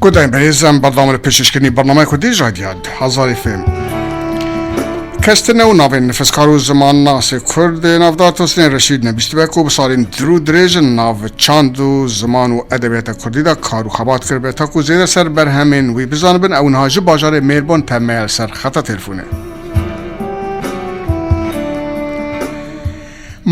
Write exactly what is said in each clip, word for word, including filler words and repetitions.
Guhdarên berêz, em berdewam li pêşkêşkirinî bernameyê Kurdî ji Radya Hezarê F M. Kes tune û navên nifskar û zimannasê Kurd ê navdar Tosinê Reşîd nebîstibe ku bi salên dûr û dirêj li nav çand û ziman û edebiyata Kurdî de kar û xebat kiribe. Ta ku zêde ser berhemên wî bizanibin, ew niha ji bajarê Mêrbon teme li ser xeta telefonê.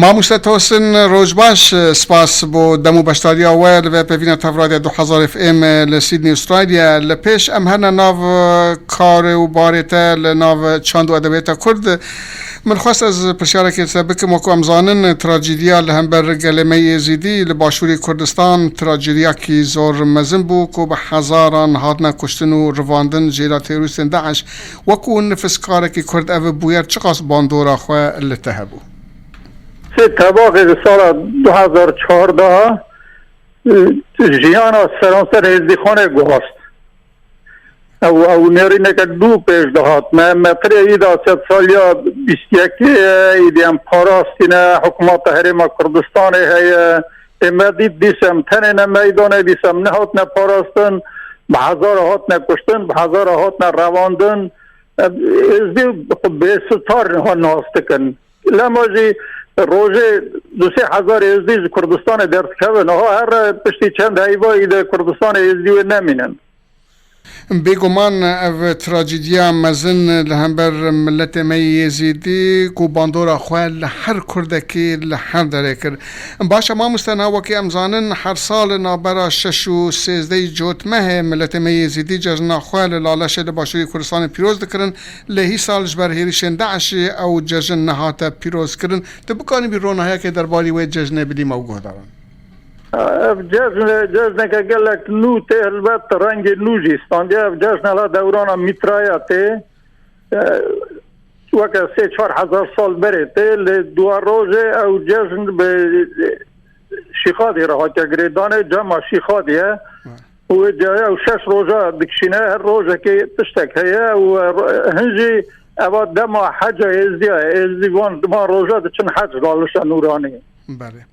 Mamoste Tosin, roj baş, spas bo dem û beşdariya we li vê pevîna Tev Radya du hezar F M li Sydney, Australya. Li pêş em herine nav, e, karê û barê te li nav çand û edebiyata Kurd. Min xwest ez pirsyareke te bikim, wekî em zanin, trajediya li hember gelê me yê Êzîdî li Başûrê Kurdistan trajediyakî zor mezin bû ku bi hezaran hatine kuştin û rivandin jêra terorîstên DAIŞ. Wekî nifskarekî Kurd ev bûyer çiqas bandora xwe li te hebû? Sê Tebaxê di sala du hezar çardeh jiyana seranser Êzdîxanê guhast. Ew, ew nêrîneke nû pêş dihat. Me, metirê wî de sedsaliya bîst yekê ye, îdî em parastîne, hikûmeta Herêma Kurdistanê heye. Ê me dît dîsa em tenê ne meydanê, dîsa em nehatine parastin, bi hezara hatine kuştin, bi hezara hatine revandin. Êzdî bêsitar niha nas dikin. Lema jî rojê du sê hezar Êzdî ji Kurdistanê derdikevin. Aha here piştî çend heyva îdî Kurdistanê Êzdî wê nemînin. Bêguman ev trajediya mezin li hember miletê me yê Êzîdî ku bandora xwe li her Kurdekî li her derê kir. Baş e mamoste, niha wekî em zanin, her sal navbera şeş û sêzdehê Cotmehê miletê me yê Êzîdî cejna xwe li Laleşê li Başûrê Kurdistanê pîroz dikirin. Lê hîsal ji ber hêrişên DAIŞ'ê ew cejn nehate pîrozkirin. Tu bikanîbî ronahiyekê derbarî wê cejnê bidî me û guhdaran? Ev cejn, cejneke gelek nû tê, helbet rengê nû jî standiye. Ev cejn hela dewrana Mîtraya tê. E, weke sê çar hezar sal berê tê, lê duwa rojê ew cejn bi Şîxadî re hatiye girêdanê, cema Şîxadî ye. Û wê cayê ew şeş roja dikişîne, her rojekê tiştek heye û, e, hin jî eva dema heca Êzdiya ye. Êzdî van, van roja diçin hec Lalişa Nûraniyê. Belê.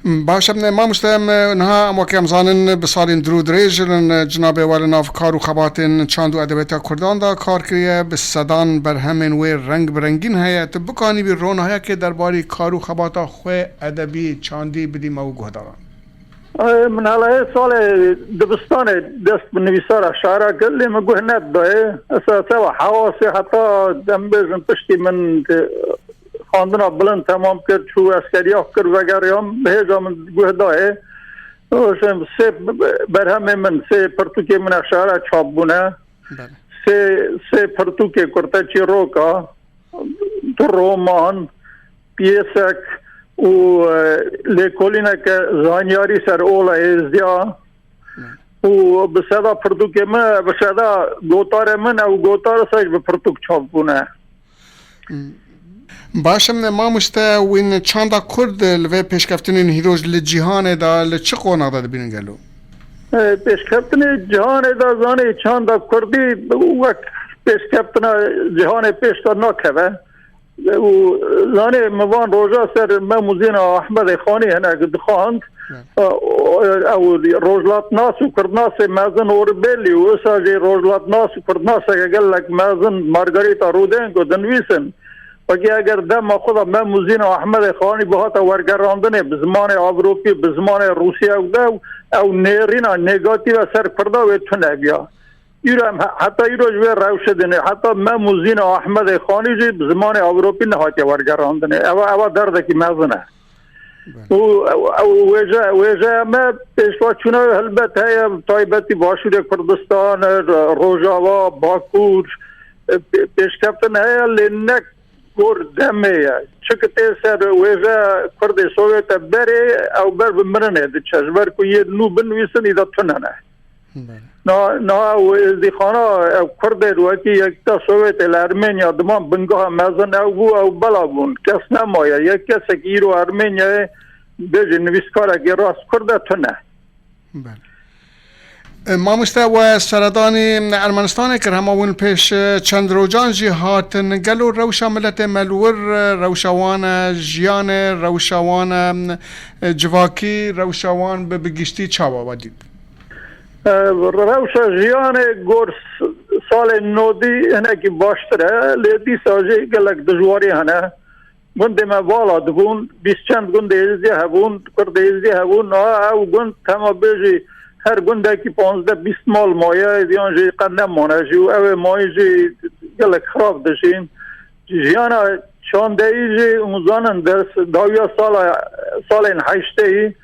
Baş e, mamoste, em, niha em weke em zanin bi salên dûr û dirêj li cinabê we li nav kar û xebatên çand û edebiyata Kurdan de kar kiriye, bi sedan berhemên wê reng bi rengîn heye. Tu bikanîbî ronahiyekê derbarî kar û xebata xwe edebî, çandî bidî me û guhdaran? Ay, min hela hê salê dibistanê dest bi nivîsara şara kir, lê min guh nedidayê. Esaseva hewasê heta, em bêjin, piştî min, e, xwendina bilind temam kir, çû eskeriya kir, vegeriyam, hêja min guh dayê. Û şem sê berhemê min, sê pirtûkê min ev şara çap bûne. Belê. Sê, sê pirtûkê kurte çîroka, du roman, piyêsek û, e, lêkolîneke zanyarî ser ola Êzdiya. Û bi seda pirtûkê min, bi seda gotarê min, ew gotar sej bi pirtûk çap bûne. Baş e, mamoste, wîn çanda Kurd li vê pêşkeftinên hîroj li cîhanê de li çi qonax de dibînin gelo? E, pêşkeftinê cîhanê de, zanê, çanda Kurdî wek pêşkeftina cîhanê pêş de nakeve. Û zanê, min van roja ser Mem û Zîna Ahmedê Xanî hinek dixwand. Hı. Ew rojhilatnas û kurdnasê mezin Orwellî û wisa jî rojhilatnas û kurdnaseke gelek mezin Margarita Rudenko dinivîsin. Wekî eger dema xwe de Mem û Zîna Ahmedê Xanî bihata wergerandinê bi zimanê Ewropî, bi zimanê Rûsî ew de, ew nêrîna negatîf e ser Kurda wê tune biya. Îro em he-, heta îro ji vê rewşê dinê, heta Mem û Zîna Ahmedê Xanî jî bi zimanê Ewropî nehatiye wergerandinê. Eva, eva derdekî mezin e. Belê. Û ew, ew wêje, wêjeya me pêşwaçûna wê helbet heye, taybetî Başûrê Kurdistan, Rojava, Bakur, e, pê-, pêşkeftin heye, lê ne gor demê ye. Çi ki tê ser wêje Kurdê Sovyete berê, ew ber bi mirinê diçe. Ji ber ku yê nû binivîsin, îda tune ne. Belê. Na, na ew êzdîxana, ew Kurdê wekî Yekîtiya Sovyetê li Ermenya diman bingeha mezin ew bû, ew bela bûn. Kes nemaye. Yek kesek îro Ermenyayê bêje nivîskarekî rast Kurd e, tune. Belê. E, mamoste, we seredanî Ermenistanê kir, hema win pêş, e, çend rojan jî hatin. Gelo rewşa miletê me li wir, e, rewşa wan e jiyanê, rewşa wan e, e, civakî, rewşa wan bi, bi giştî çawa we dît? E, rewşa jiyanê gor s-, salên nodî hinekî baştir e, lê dîsa jî gelek dijwarî hene. Gundê me vala dibûn, bîst çend gundê Êzidî hebûn, Kurdê Êzidî hebûn, niha ew gund tema bêjî her gundekî panzdeh bîst mal maye, yan jî qet nemane jî û ew ê mayî jî gelek xirab dijîn. Jiyana çandeyî jî hûn zanin ders dawiya sala, salên heşteyî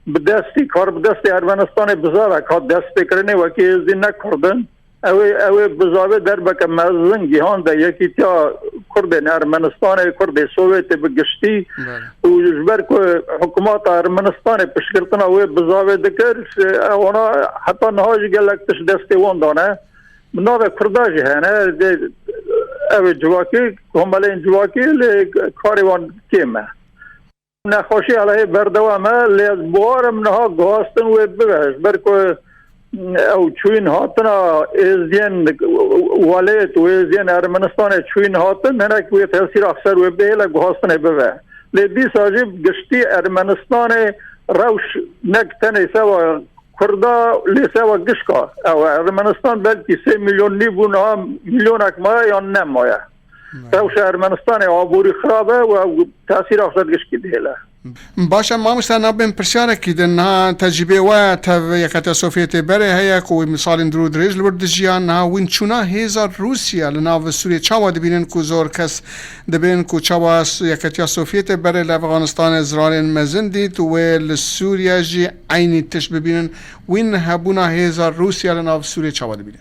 bi destî, kar bi destê Ermenistanê bizavek hat destpêkirinê, wekî Êzidî ne Kurd in. Ew ê, ew ê bizavê derbeke mezin gihande yekîtiya Kurdên Ermenistanê, Kurdê Sovyetê bi giştî Belê. Û ji ber ku hikûmeta Ermenistanê piştgirtina wê bizavê dikir, e, wana heta niha jî gelek tişt destê wan dane. Bi navê Kurda jî hene, dê, ew ê civakî, komeleyên civakî lê karê wan kêm e. Nexweşî Elahê berdewam e, lê ez bawerim niha guhastin wê bibe. Ji ber ku, mm, ew çûyîn hatina êzdiyên welêt û êzdiyên Ermenistanê çûyîn hatin, hinek wê tesîra ser wê bihêle guhastinê bibe. Lê dîsa jî giştî Ermenistanê rewş nek tenê sewa Kurda, lê sewa gişka. Ew Ermenistan belkî sê milyon nîv bû, niha milyonek maye yan nemaye. Rewşa Ermenistanê aborî xirab e û ew tesîra xwe ser gişkî dihêle. Baş e, mamoste, nabên pirsiyarekî din, niha tecrîbê we tev Yeketiya Sovyetê berê heye ku wî salên dûr û dirêj li wir dijiya, niha wîn çûna hêza Rûsya li nav Sûriyê çawa dibînin ku zor kes dibên ku çawa s-, Yeketiya Sovyetê berê li Efxanistanê zirarên mezin dît, wê li Sûriye jî eynî tişt bibînin, wîn hebûna hêza Rûsya li nav Sûriyê çawa dibînin?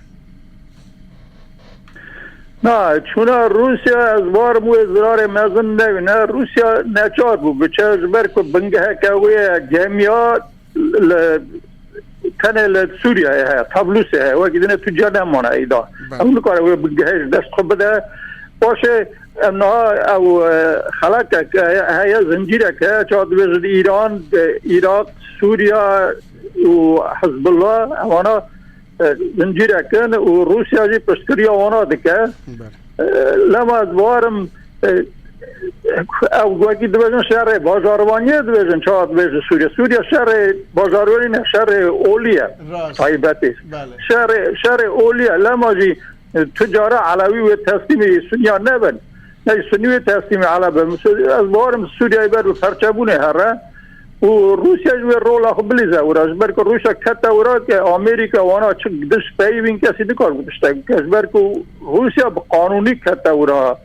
Na, çûna Rûsya, ez barim wê zirarê mezin nebîne. Rûsya neçar bû biçe, ji ber ku bingeheke wê ye, gemiya li, tenê li Sûriyeyê heye, Tablusê heye, wekî dinê tu cem nemane îda. Belê. Ew nikare wê bingehê ji dest xwe bide. Paşê em niha ew, e, xelekek heye, heye, zincîrek heye, çawa dibêjin Îran, e, Îraq, Sûriya û Hizbullah, ewana e, zincîrek in û Rûsya jî piştgiriya wana dike. Belê. E, lema ez barim, e, ew wekî dibêjin şerê bajarvaniyê dibêjin, çawa dibêjin Sûriye. Sûriye şerê bajarvanî ne, şerê olî ye. Rast. Taybetî. Belê. Şerê, şerê olî ye. Lema jî, e, tu cara Elewî wê teslîmî Sunniyan nebin. Ne Sunî wê teslîmî Eleb in. Ez bawerim Sûriyeyê ber bi perçebûnê here û Rûsya ji wê rola xwe bilîze wira. Ji ber ku Rûsya kete wira ke Amerîka wana çi gidiş peyvîn kesî nikar bi tiştek bike. Ji ber ku Rûsya bi qanûnî kete wira.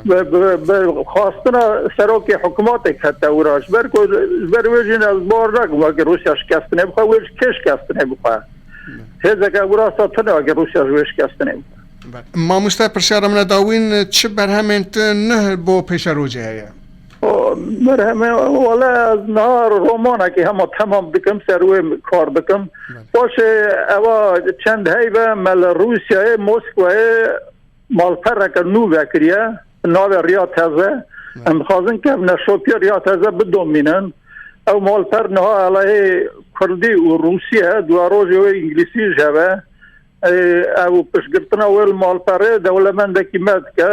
Bi, bi, bi xwastina serokê hikûmetê kete wira. Ji ber ku, ji ber wê jî ez bawer nakim weke Rûsya şikestinê bixwe, wê ji kê şikestinê bixwe? Hêzeke wira sa tune weke Rûsya ji wê şikestinê bixwe. Belê. Mamoste, pirsyara min e dawîn, çi berhemên tu nuh bo pêşerojê heye? O, berhemê, wele ez niha romanekî hema temam dikim, ser wê kar dikim. Belê. Paşê eva çend heyve me li Rûsyayê, Moskwayê malpereke nû vekiriye, navê Riya Teze. Belê. Em dixwazin kevneşopiya Riya Teze bidomînin. Ew malper niha elahê kurdî û rûsî ye, duwarojê wê îngilîsî ji hev e. Ê, ew piştgirtina wê li malperê dewlemendekî me dike,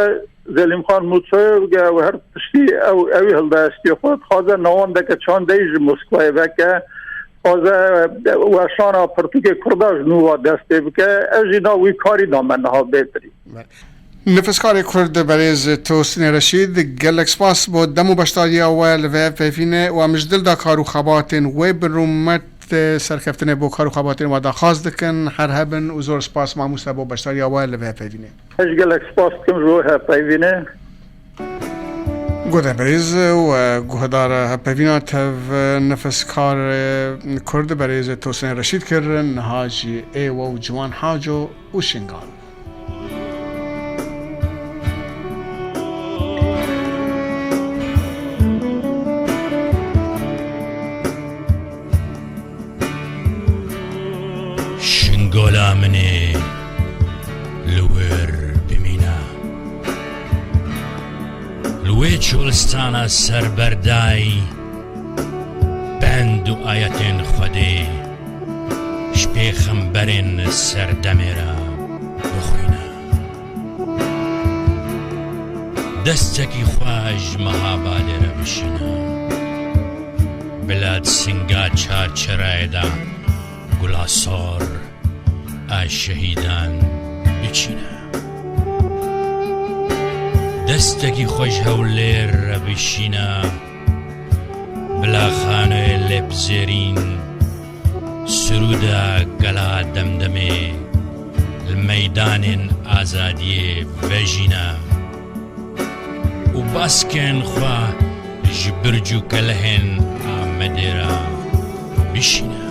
Zelîmxan Mûçoyev, ew her tiştî ew, ew ê hilde estiyê xwe, dixwaze navendeke çandeyî ji Moskwayê veke, dixwaze weşana pirtûkê kurda ji nû ve dest pê bike. Ez jî na wî karî da me niha bêtirî. Nifiskarê Kurd berêz Tosinê Reşîd, gelek spas bo dem û beşdariya we li vê peyvînê û em ji dil da kar û xebatên wê bi rûmet serkeftinê bo kar û xebatên we daxwaz dikin. Her hebin û zor spas mamoste bo beşdariya we li vê peyvînê. Ez gelek spas dikim ji bo hevpeyvînê. Guhdarên berêz û guhdar hevpeyvîna tev nifiskarê Kurd berêz Tosinê Reşîd kirin, niha jî ê we û Ciwan Haco û Şingal. Şingola min ê li wir bimîne. Li wê çolistana serberdayî pend û ayetên Xwedê ji pêxemberên serdemê re bixwîne. Destekî xwe ji meha badê re bişîne. Bila di singa çarçerayê de gula sor şehîdan biçîne. Destekî xwe ji Hewlêr re bişîne, bila xanoyê lêpzêrîn, sirûda gela Demdemê li meydanên azadiyê vejîne û baskên xwe ji birc û kelehên Amedê re bişîne.